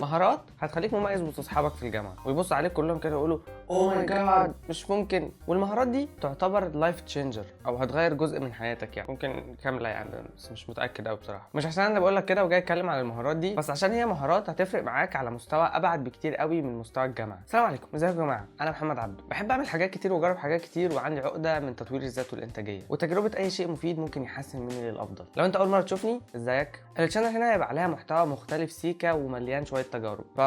مهارات هتخليك مميز وسط اصحابك في الجامعة ويبص عليك كلهم كده يقولوا oh my God مش ممكن. والمهارات دي تعتبر life changer او هتغير جزء من حياتك، يعني ممكن كاملة يعني، بس مش متاكد قوي بصراحه. مش عشان انا بقول لك كده وجاي اتكلم عن المهارات دي، بس عشان هي مهارات هتفرق معاك على مستوى ابعد بكتير قوي من مستوى الجامعة. السلام عليكم، ازيكم يا جماعه؟ انا محمد عبده، بحب اعمل حاجات كتير واجرب حاجات كتير، وعندي عقده من تطوير الذات والانتاجية وتجربه اي شيء مفيد ممكن يحسن مني للافضل. لو انت اول مرة تشوفني، ازيك؟ ال channel هنا هيبقى عليها محتوى مختلف سيكا ومليان شوية تجارب، ف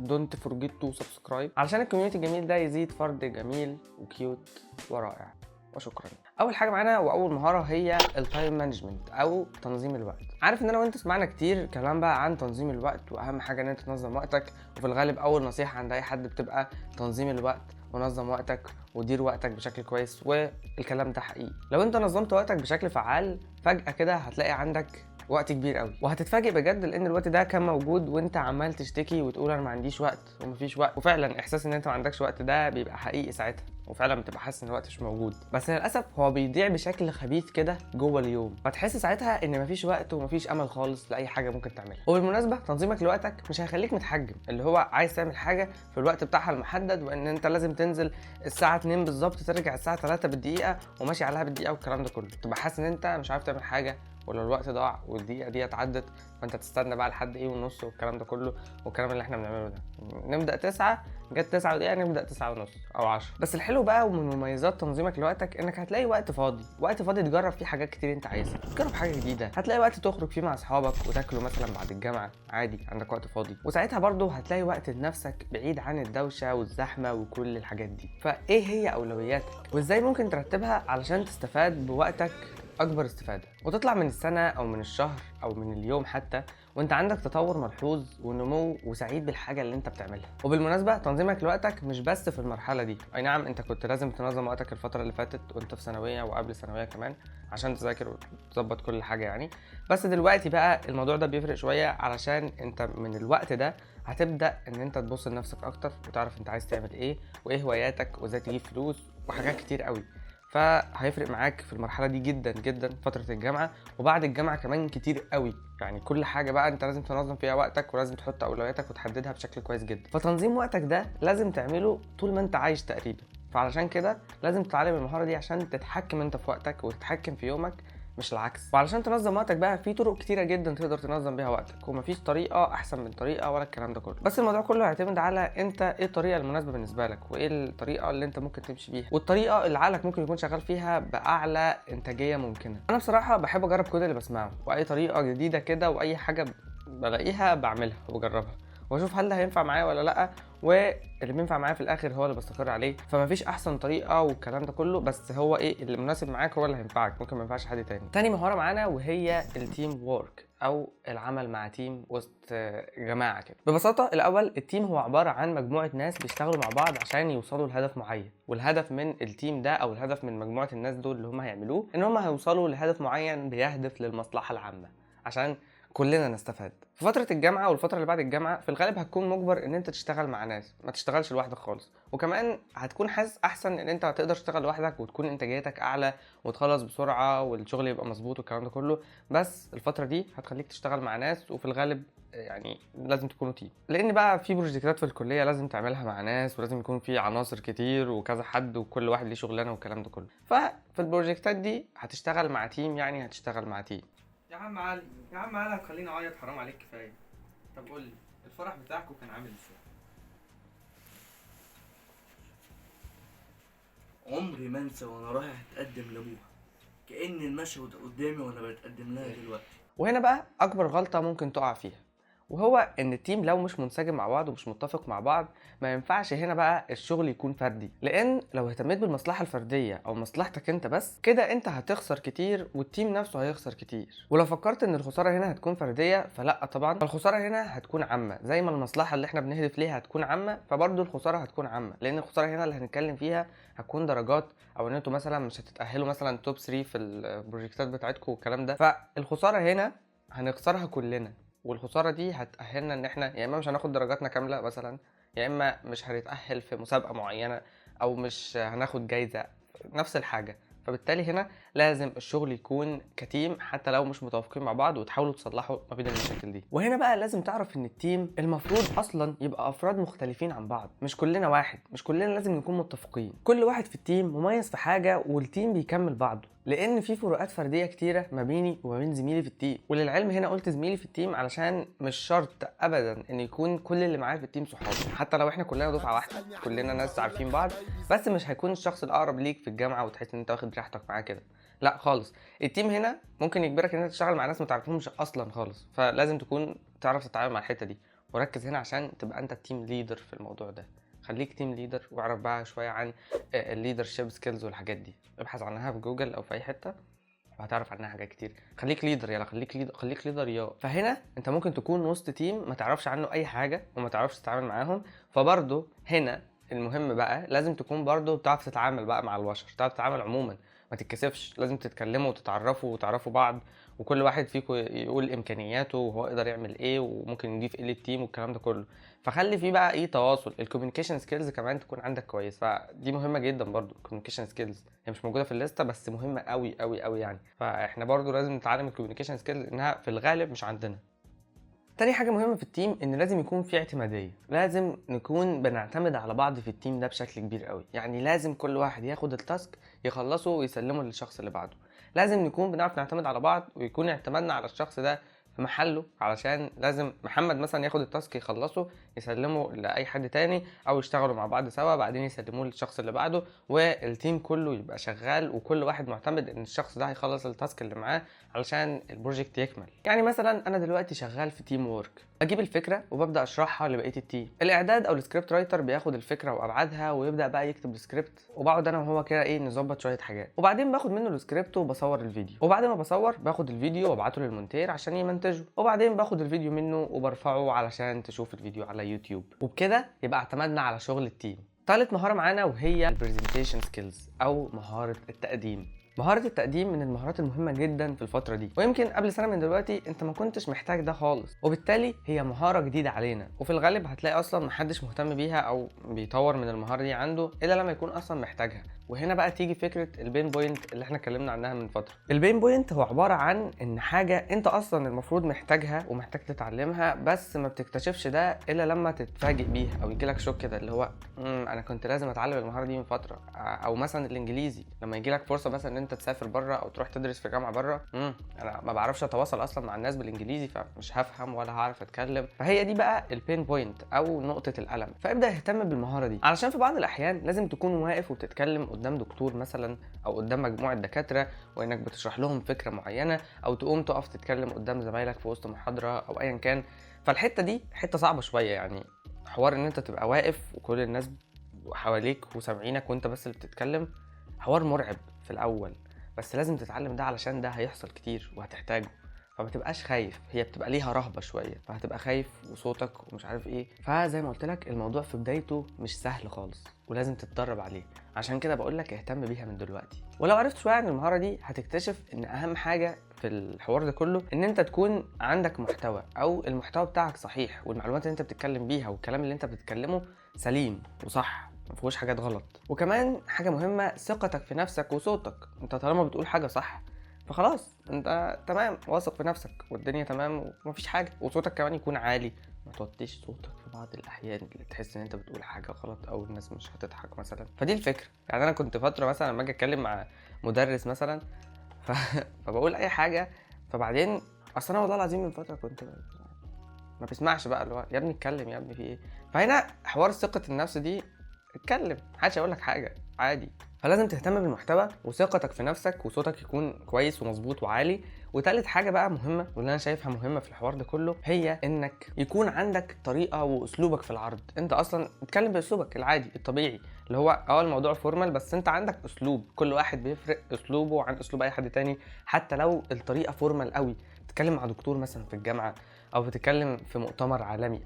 don't forget to subscribe علشان ال community الجميل ده يزيد فرد جميل و cute ورائع. وشكرا. اول حاجة معانا واول مهارة هي ال time management او تنظيم الوقت. عارف ان انا وانت سمعنا كتير كلام بقى عن تنظيم الوقت، واهم حاجة ان انت تنظم وقتك، وفي الغالب اول نصيحة عند اي حد بتبقى تنظيم الوقت ونظم وقتك ودير وقتك بشكل كويس. والكلام ده حقيقي، لو انت نظمت وقتك بشكل فعال فجأة كده هتلاقي عندك وقت كبير قوي، وهتتفاجئ بجد لان الوقت ده كان موجود وانت عمال تشتكي وتقول انا ما عنديش وقت ومفيش وقت. وفعلا احساس ان انت ما عندكش وقت ده بيبقى حقيقي ساعتها، وفعلا بتبقى حاسس ان الوقت مش موجود، بس للاسف هو بيضيع بشكل خبيث كده جوه اليوم، فتحس ساعتها ان مفيش وقت ومفيش امل خالص لاي حاجة ممكن تعملها. وبالمناسبة تنظيمك لوقتك مش هيخليك متحجم، اللي هو عايز تعمل حاجة في الوقت بتاعها المحدد، وان انت لازم تنزل الساعة 2 بالظبط ترجع الساعة 3 بالدقيقة وماشي عليها بالدقيقة والكلام ده كله. تبقى حاسس ان انت مش عارف تعمل حاجة، ولو الوقت ضاع والدقيقة دي اتعدت فانت تستنى بقى لحد ايه ونص والكلام ده كله. والكلام اللي احنا بنعمله ده، نبدا 9 جت 9 ودقيقة نبدا 9 ونص او 10. بس الحلو بقى ومن مميزات تنظيمك لوقتك انك هتلاقي وقت فاضي، وقت فاضي تجرب فيه حاجات كتير انت عايزها، تجرب حاجة جديدة، هتلاقي وقت تخرج فيه مع اصحابك وتاكلوا مثلا بعد الجامعة عادي، عندك وقت فاضي، وساعتها برضو هتلاقي وقت لنفسك بعيد عن الدوشة والزحمه وكل الحاجات دي. فايه هي اولوياتك وازاي ممكن ترتبها علشان تستفاد بوقتك اكبر استفاده، وتطلع من السنة او من الشهر او من اليوم حتى وانت عندك تطور ملحوظ ونمو وسعيد بالحاجة اللي انت بتعملها. وبالمناسبة تنظيمك لوقتك مش بس في المرحلة دي، اي نعم انت كنت لازم تنظم وقتك الفترة اللي فاتت وانت في ثانوية وقبل ثانوية كمان عشان تذاكر وتظبط كل حاجة يعني، بس دلوقتي بقى الموضوع ده بيفرق شوية علشان انت من الوقت ده هتبدا ان انت تبص لنفسك اكتر وتعرف انت عايز تعمل ايه وايه هواياتك وازاي تجيب فلوس وحاجات كتير قوي. فهيفرق معاك في المرحلة دي جدا جدا، فترة الجامعة وبعد الجامعة كمان كتير قوي. يعني كل حاجة بقى انت لازم تنظم فيها وقتك ولازم تحط اولوياتك وتحددها بشكل كويس جدا. فتنظيم وقتك ده لازم تعمله طول ما انت عايش تقريبا، فعلشان كده لازم تتعلم المهارة دي عشان تتحكم انت في وقتك وتتحكم في يومك مش العكس. وعلشان تنظم وقتك بقى في طرق كتيرة جدا تقدر تنظم بيها وقتك، ومفيش طريقه احسن من طريقه ولا الكلام ده كله، بس الموضوع كله هيعتمد على انت ايه الطريقة المناسبة بالنسبة لك وايه الطريقة اللي انت ممكن تمشي بيها والطريقة اللي عقلك ممكن يكون شغال فيها باعلى انتاجية ممكنة. انا بصراحة بحب اجرب كل اللي بسمعه واي طريقه جديدة كده، واي حاجة بلاقيها بعملها وبجربها واشوف هل ده هينفع معايا ولا لا، واللي بينفع معايا في الاخر هو اللي بستقر عليه. فمفيش احسن طريقه والكلام ده كله، بس هو ايه اللي مناسب معاك هو اللي هينفعك، ممكن ما ينفعش حد تاني. تاني مهارة معانا وهي ال team work او العمل مع team وسط جماعة كده. ببساطة الاول ال team هو عبارة عن مجموعة ناس بيشتغلوا مع بعض عشان يوصلوا لهدف معين، والهدف من ال team ده او الهدف من مجموعة الناس دول اللي هم هيعملوه ان هم هيوصلوا لهدف معين بيهدف للمصلحة العامة عشان كلنا نستفاد. في فترة الجامعة والفترة اللي بعد الجامعة في الغالب هتكون مجبر ان انت تشتغل مع ناس، ما تشتغلش لوحدك خالص، وكمان هتكون حاسس احسن ان انت هتقدر تشتغل لوحدك وتكون انتاجيتك اعلى وتخلص بسرعة والشغل يبقى مظبوط والكلام ده كله. بس الفترة دي هتخليك تشتغل مع ناس، وفي الغالب يعني لازم تكونوا team، لان بقى في project ات في الكلية لازم تعملها مع ناس ولازم يكون في عناصر كتير وكذا حد وكل واحد ليه شغلانة والكلام ده كله. ففي ال project ات دي هتشتغل مع team، يعني هتشتغل مع team. يا عم علي، يا عم علي هتخليني اعيط، حرام عليك كفاية. طب قول لي الفرح بتاعكم كان عامل ازاي؟ عمري ما انسى وانا رايح اتقدم لابوها، كأن المشهد قدامي وانا بتقدم لها دلوقتي. وهنا بقى اكبر غلطه ممكن تقع فيها، وهو ان ال team لو مش منسجم مع بعض ومش متفق مع بعض ما ينفعش هنا بقى الشغل يكون فردي، لان لو اهتميت بالمصلحة الفردية او مصلحتك انت بس كده انت هتخسر كتير وال team نفسه هيخسر كتير. ولو فكرت ان الخسارة هنا هتكون فردية فلا طبعا، الخسارة هنا هتكون عامة، زي ما المصلحة اللي احنا بنهدف ليها هتكون عامة فبرضه الخسارة هتكون عامة، لان الخسارة هنا اللي هنتكلم فيها هتكون درجات، او ان انتوا مثلا مش هتتاهلوا مثلا top 3 في ال project ات بتاعتكم والكلام ده. فالخساره هنا هنخسرها كلنا، والخسارة دي هتأهلنا ان احنا يا اما مش هناخد درجاتنا كاملة مثلا، يا اما مش هنتأهل في مسابقة معينة، او مش هناخد جايزة نفس الحاجة. فبالتالي هنا لازم الشغل يكون ك team حتى لو مش متوافقين مع بعض، وتحاولوا تصلحوا ما بين المشاكل دي. وهنا بقى لازم تعرف ان ال team المفروض اصلا يبقى افراد مختلفين عن بعض، مش كلنا واحد، مش كلنا لازم نكون متفقين. كل واحد في ال team مميز في حاجة وال team بيكمل بعضه، لان في فروقات فردية كتيرة ما بيني وما بين زميلي في ال team. وللعلم هنا قلت زميلي في ال team علشان مش شرط ابدا ان يكون كل اللي معايا في ال team صحابي، حتى لو احنا كلنا دفعه واحدة، كلنا ناس عارفين بعض، بس مش هيكون الشخص الاقرب ليك في الجامعة وتحس ان انت واخد راحتك معاه كده، لا خالص. ال team هنا ممكن يجبرك ان انت تشتغل مع ناس ما تعرفهمش اصلا خالص، فلازم تكون تعرف تتعامل مع الحتة دي. وركز هنا عشان تبقى انت ال team leader في الموضوع ده. خليك team leader واعرف بقى شوية عن ال leadership skills والحاجات دي، ابحث عنها في جوجل او في اي حتة وهتعرف عنها حاجات كتير. خليك leader، يلا خليك leader، خليك leader يا. فهنا انت ممكن تكون وسط team ما تعرفش عنه اي حاجة وما تعرفش تتعامل معاهم، فبرضه هنا المهم بقى لازم تكون برضه بتعرف تتعامل بقى مع البشر، تعرف تتعامل عموما، ما تتكسفش، لازم تتكلموا وتتعرفوا وتعرفوا بعض، وكل واحد فيكم يقول امكانياته وهو يقدر يعمل ايه وممكن يضيف ايه لل team والكلام ده كله. فخلي فيه بقى ايه تواصل، ال communication skills كمان تكون عندك كويس، فدي مهمة جدا برضو. ال communication skills هي مش موجودة في الليستة بس مهمة قوي قوي قوي يعني، فاحنا برضو لازم نتعلم ال communication skills لانها في الغالب مش عندنا. تاني حاجة مهمة في ال team إن لازم يكون في اعتمادية، لازم نكون بنعتمد على بعض في ال team ده بشكل كبير قوي، يعني لازم كل واحد ياخد ال task يخلصه ويسلمه للشخص اللي بعده. لازم نكون بنعرف نعتمد على بعض ويكون اعتمادنا على الشخص ده في محله، علشان لازم محمد مثلا ياخد ال task يخلصه يسلمه لأي حد تاني، أو يشتغلوا مع بعض سوا بعدين يسلموه للشخص اللي بعده، وال team كله يبقى شغال وكل واحد معتمد إن الشخص ده هيخلص ال task اللي معاه علشان ال project يكمل. يعني مثلا انا دلوقتي شغال في team work، اجيب الفكرة وببدا اشرحها لبقية ال team. الاعداد او ال script writer بياخد الفكرة وابعادها ويبدا بقى يكتب السكريبت، وبقعد انا وهو كده ايه نظبط شوية حاجات، وبعدين باخد منه السكريبت وبصور الفيديو، وبعد ما بصور باخد الفيديو وابعته للمونتير عشان يمنتجه، وبعدين باخد الفيديو منه وبرفعه علشان تشوف الفيديو على يوتيوب. وبكده يبقى اعتمدنا على شغل ال team. ثالث مهارة معانا وهي ال presentation skills او مهارة التقديم. مهارة التقديم من المهارات المهمة جدا في الفترة دي، ويمكن قبل سنة من دلوقتي انت ما كنتش محتاج ده خالص، وبالتالي هي مهارة جديدة علينا، وفي الغالب هتلاقي اصلا محدش مهتم بيها او بيطور من المهارة دي عنده الا لما يكون اصلا محتاجها. وهنا بقى تيجي فكرة ال pain point اللي احنا اتكلمنا عنها من فترة. ال pain point هو عبارة عن ان حاجة انت اصلا المفروض محتاجها ومحتاج تتعلمها، بس ما بتكتشفش ده الا لما تتفاجئ بيها او يجيلك shock كده اللي هو انا كنت لازم اتعلم المهارة دي من فترة. او مثلا الانجليزي لما يجيلك فرصة مثلا ان انت تسافر بره او تروح تدرس في جامعة بره، انا ما بعرفش اتواصل اصلا مع الناس بالانجليزي فمش هفهم ولا هعرف اتكلم. فهي دي بقى ال pain point او نقطة الألم. فابدأ اهتم بالمهارة دي، علشان في بعض الاحيان لازم تكون واقف وبتتكلم قدام دكتور مثلا او قدام مجموعة دكاترة وانك بتشرح لهم فكرة معينة، او تقوم تقف تتكلم قدام زمايلك في وسط محاضرة او ايا كان. فالحتة دي حتة صعبة شوية، يعني حوار ان انت تبقى واقف وكل الناس حواليك وسامعينك وانت بس اللي بتتكلم، حوار مرعب في الاول، بس لازم تتعلم ده علشان ده هيحصل كتير وهتحتاجه. فما تبقاش خايف، هي بتبقى ليها رهبة شوية، فهتبقى خايف وصوتك ومش عارف ايه. فزي ما قلت لك الموضوع في بدايته مش سهل خالص ولازم تتدرب عليه، عشان كده بقول لك اهتم بيها من دلوقتي. ولو عرفت شوية عن المهارة دي هتكتشف ان اهم حاجة في الحوار ده كله ان انت تكون عندك محتوى، او المحتوى بتاعك صحيح والمعلومات اللي انت بتتكلم بيها والكلام اللي انت بتتكلمه سليم وصح، ما فيهوش حاجات غلط. وكمان حاجة مهمة، ثقتك في نفسك وصوتك. انت طالما بتقول حاجة صح فخلاص انت تمام، واثق في نفسك والدنيا تمام ومفيش حاجة، وصوتك كمان يكون عالي، ما توطيش صوتك في بعض الاحيان اللي تحس ان انت بتقول حاجة غلط او الناس مش هتضحك مثلا. فدي الفكرة. يعني انا كنت فترة مثلا لما اجي اتكلم مع مدرس مثلا فبقول اي حاجة، فبعدين اصل انا والله العظيم من فترة كنت ما بسمعش بقى، اللي هو يا ابني اتكلم يا ابني في ايه. فهنا حوار ثقة النفس دي، اتكلم محدش هيقول لك حاجة عادي. فلازم تهتم بالمحتوى وثقتك في نفسك وصوتك يكون كويس ومظبوط وعالي. وتالت حاجة بقى مهمة واللي انا شايفها مهمة في الحوار ده كله، هي انك يكون عندك طريقه واسلوبك في العرض. انت اصلا اتكلم باسلوبك العادي الطبيعي، اللي هو الموضوع formal بس انت عندك اسلوب. كل واحد بيفرق اسلوبه عن اسلوب اي حد تاني، حتى لو الطريقة formal قوي. تتكلم مع دكتور مثلا في الجامعة او بتتكلم في مؤتمر عالمي،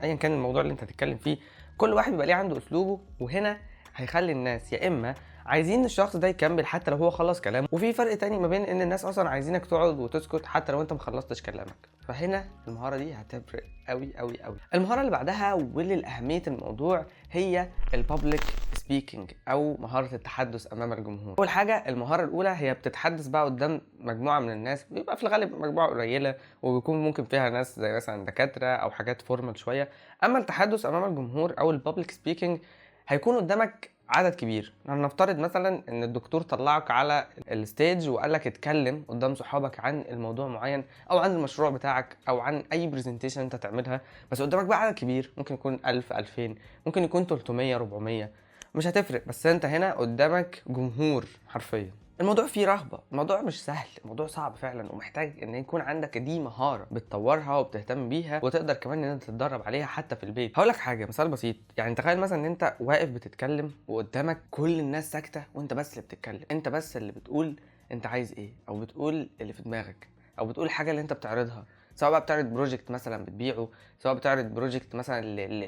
ايا كان الموضوع اللي انت هتتكلم فيه، كل واحد بيبقى ليه عنده اسلوبه. وهنا هيخلي الناس يا اما عايزين الشخص ده يكمل حتى لو هو خلص كلامه، وفي فرق تاني ما بين ان الناس اصلا عايزينك تقعد وتسكت حتى لو انت ما خلصتش كلامك. فهنا المهارة دي هتفرق قوي قوي قوي. المهارة اللي بعدها واللي لاهمية الموضوع هي ال public speaking speaking او مهارة التحدث امام الجمهور. اول حاجة المهارة الاولى هي بتتحدث بقى قدام مجموعة من الناس، بيبقى في الغالب مجموعة قليله وبيكون ممكن فيها ناس زي مثلا دكاترة او حاجات formal شوية. اما التحدث امام الجمهور او ال public speaking هيكون قدامك عدد كبير. هنفترض مثلا ان الدكتور طلعك على ال stage وقال لك اتكلم قدام صحابك عن الموضوع معين او عن المشروع بتاعك او عن اي presentation انت تعملها، بس قدامك بقى عدد كبير، ممكن يكون 1000 2000، ممكن يكون 300 400، مش هتفرق، بس انت هنا قدامك جمهور حرفيا. الموضوع فيه رهبة، الموضوع مش سهل، الموضوع صعب فعلا، ومحتاج ان يكون عندك دي مهارة بتطورها وبتهتم بيها وتقدر كمان ان انت تتدرب عليها حتى في البيت. هقول لك حاجة، مثال بسيط، يعني تخيل مثلا ان انت واقف بتتكلم وقدامك كل الناس ساكتة وانت بس اللي بتتكلم، انت بس اللي بتقول انت عايز ايه، او بتقول اللي في دماغك، او بتقول الحاجة اللي انت بتعرضها، سواء بقى بتعرض project مثلا بتبيعه، سواء بتعرض project مثلا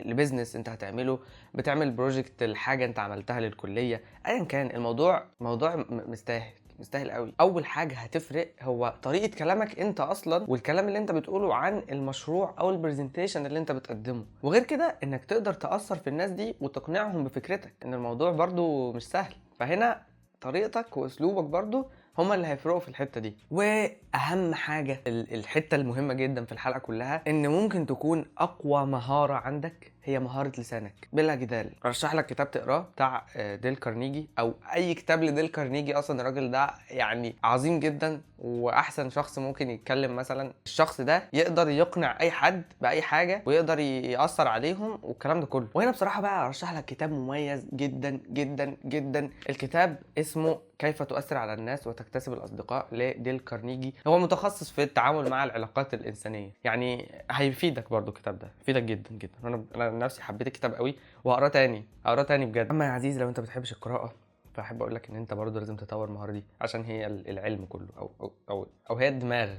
ل business انت هتعمله، بتعمل project لحاجة انت عملتها للكليه، ايا كان الموضوع موضوع مستاهل قوي. اول حاجة هتفرق هو طريقه كلامك انت اصلا، والكلام اللي انت بتقوله عن المشروع او ال presentation اللي انت بتقدمه، وغير كده انك تقدر تاثر في الناس دي وتقنعهم بفكرتك، ان الموضوع برضو مش سهل. فهنا طريقتك واسلوبك برضو هما اللي هيفرقوا في الحتة دي. واهم حاجة الحتة المهمة جدا في الحلقة كلها، ان ممكن تكون اقوى مهارة عندك هي مهارة لسانك بلا جدال. ارشح لك كتاب تقراه بتاع ديل كارنيجي، او اي كتاب لديل كارنيجي، اصلا الراجل ده يعني عظيم جدا واحسن شخص ممكن يتكلم. مثلا الشخص ده يقدر يقنع اي حد باي حاجة ويقدر ياثر عليهم والكلام ده كله. وهنا بصراحة بقى ارشح لك كتاب مميز جدا جدا جدا، الكتاب اسمه كيف تؤثر على الناس وتكتسب الاصدقاء لديل كارنيجي. هو متخصص في التعامل مع العلاقات الانسانية، يعني هيفيدك برضو الكتاب ده، هيفيدك جدا جدا. انا نفسي حبيت الكتاب قوي وهقراه تاني، هقراه تاني بجد. اما يا عزيزي لو انت بتحبش القراءة، فاحب اقول لك ان انت برضو لازم تطور المهارة دي، عشان هي العلم كله، او او او, أو هي الدماغ،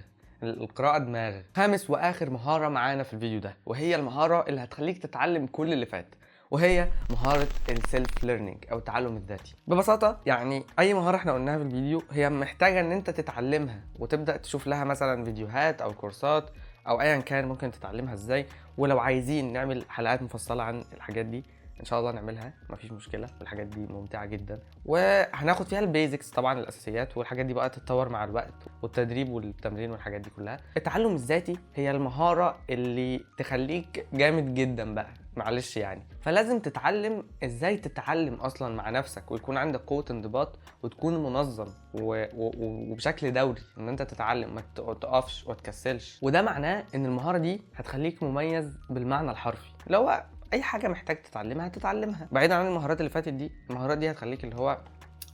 القراءة دماغ. خامس واخر مهارة معانا في الفيديو ده، وهي المهارة اللي هتخليك تتعلم كل اللي فات، وهي مهارة ال self learning أو التعلم الذاتي. ببساطة يعني أي مهارة احنا قلناها في الفيديو هي محتاجة إن أنت تتعلمها وتبدأ تشوف لها مثلا فيديوهات أو كورسات أو أيا كان ممكن تتعلمها إزاي. ولو عايزين نعمل حلقات مفصلة عن الحاجات دي إن شاء الله نعملها، مفيش مشكلة، الحاجات دي ممتعة جدا، وهناخد فيها ال basics طبعا، الأساسيات، والحاجات دي بقى تتطور مع الوقت والتدريب والتمرين والحاجات دي كلها. التعلم الذاتي هي المهارة اللي تخليك جامد جدا بقى، معلش يعني. فلازم تتعلم ازاي تتعلم اصلا مع نفسك، ويكون عندك قوة انضباط، وتكون منظم وبشكل دوري ان انت تتعلم، ما تقفش وتكسلش. وده معناه ان المهارة دي هتخليك مميز بالمعنى الحرفي، اللي هو اي حاجة محتاج تتعلمها هتتعلمها. بعيدا عن المهارات اللي فاتت دي، المهارات دي هتخليك اللي هو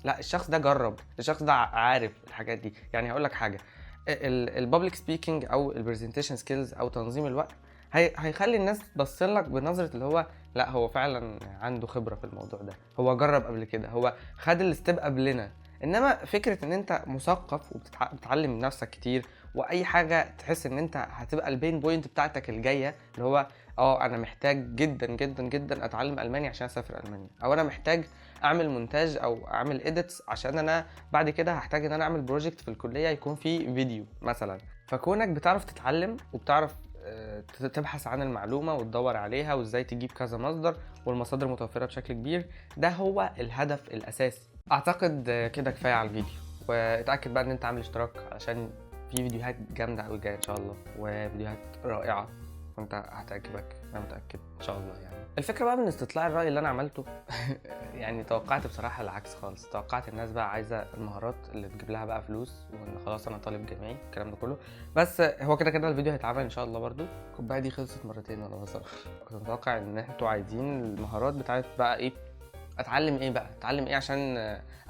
لا، الشخص ده جرب، الشخص ده عارف الحاجات دي. يعني هقول لك حاجة، ال public speaking او ال presentation skills او تنظيم الوقت هيخلي الناس تبصلك بنظرة اللي هو لا، هو فعلا عنده خبرة في الموضوع ده، هو جرب قبل كده، هو خد ال step قبلنا. انما فكرة ان انت مثقف وبتتعلم نفسك كتير، واي حاجة تحس ان انت هتبقى ال pain point بتاعتك الجاية، اللي هو انا محتاج جدا جدا جدا اتعلم الماني عشان اسافر المانيا، او انا محتاج اعمل مونتاج او اعمل edits عشان انا بعد كده هحتاج ان انا اعمل project في الكلية يكون فيه فيديو مثلا. فكونك بتعرف تتعلم وبتعرف تبحث عن المعلومة وتدور عليها وازاي تجيب كذا مصدر، والمصادر متوفرة بشكل كبير، ده هو الهدف الأساسي. أعتقد كده كفاية على الفيديو، واتأكد بقى إن أنت عامل اشتراك عشان في فيديوهات جامدة أوي جاية إن شاء الله، وفيديوهات رائعة وأنت هتعجبك، أنا متأكد إن شاء الله. يعني الفكرة بقى من استطلاع الرأي اللي أنا عملته يعني توقعت بصراحة العكس خالص، توقعت الناس بقى عايزة المهارات اللي تجيب لها بقى فلوس، وإن خلاص أنا طالب جامعي الكلام ده كله. بس هو كده كده الفيديو هيتعمل إن شاء الله. برضو الكوباية دي خلصت مرتين وأنا بصور. كنت متوقع إن انتوا عايزين المهارات بتاعت بقى إيه، أتعلم إيه بقى، أتعلم إيه عشان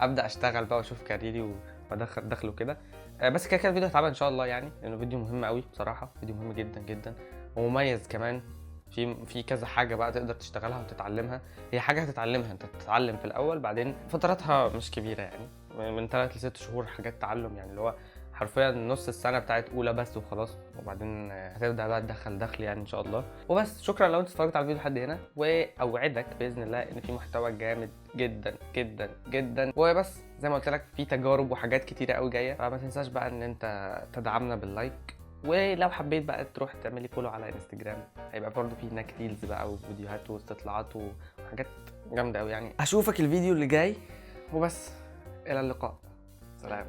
أبدأ أشتغل بقى وأشوف career ي وأدخل دخل وكده. بس كده كده الفيديو هيتعمل إن شاء الله، يعني لأنه فيديو مهم قوي بصراحة، فيديو مهم جدا جدا ومميز كمان. في كذا حاجة بقى تقدر تشتغلها وتتعلمها، هي حاجة هتتعلمها انت، تتعلم في الأول، بعدين فتراتها مش كبيرة، يعني من 3 ل 6 شهور حاجات تعلم، يعني اللي هو حرفيا نص السنة بتاعت أولى بس وخلاص، وبعدين هتبدأ بقى تدخل دخل يعني إن شاء الله. وبس، شكرا لو انت اتفرجت على الفيديو لحد هنا، وأوعدك بإذن الله إن في محتوى جامد جدا جدا جدا. وبس زي ما قلت لك في تجارب وحاجات كتيرة قوي جاية، فما تنساش بقى إن انت تدعمنا بال like، ولو حبيت بقى تروح تعملي follow على انستجرام، هيبقى برضو في هناك reels بقى وفيديوهات واستطلاعات وحاجات حاجات جامدة قوي يعني. اشوفك الفيديو اللي جاي وبس، الى اللقاء، سلام.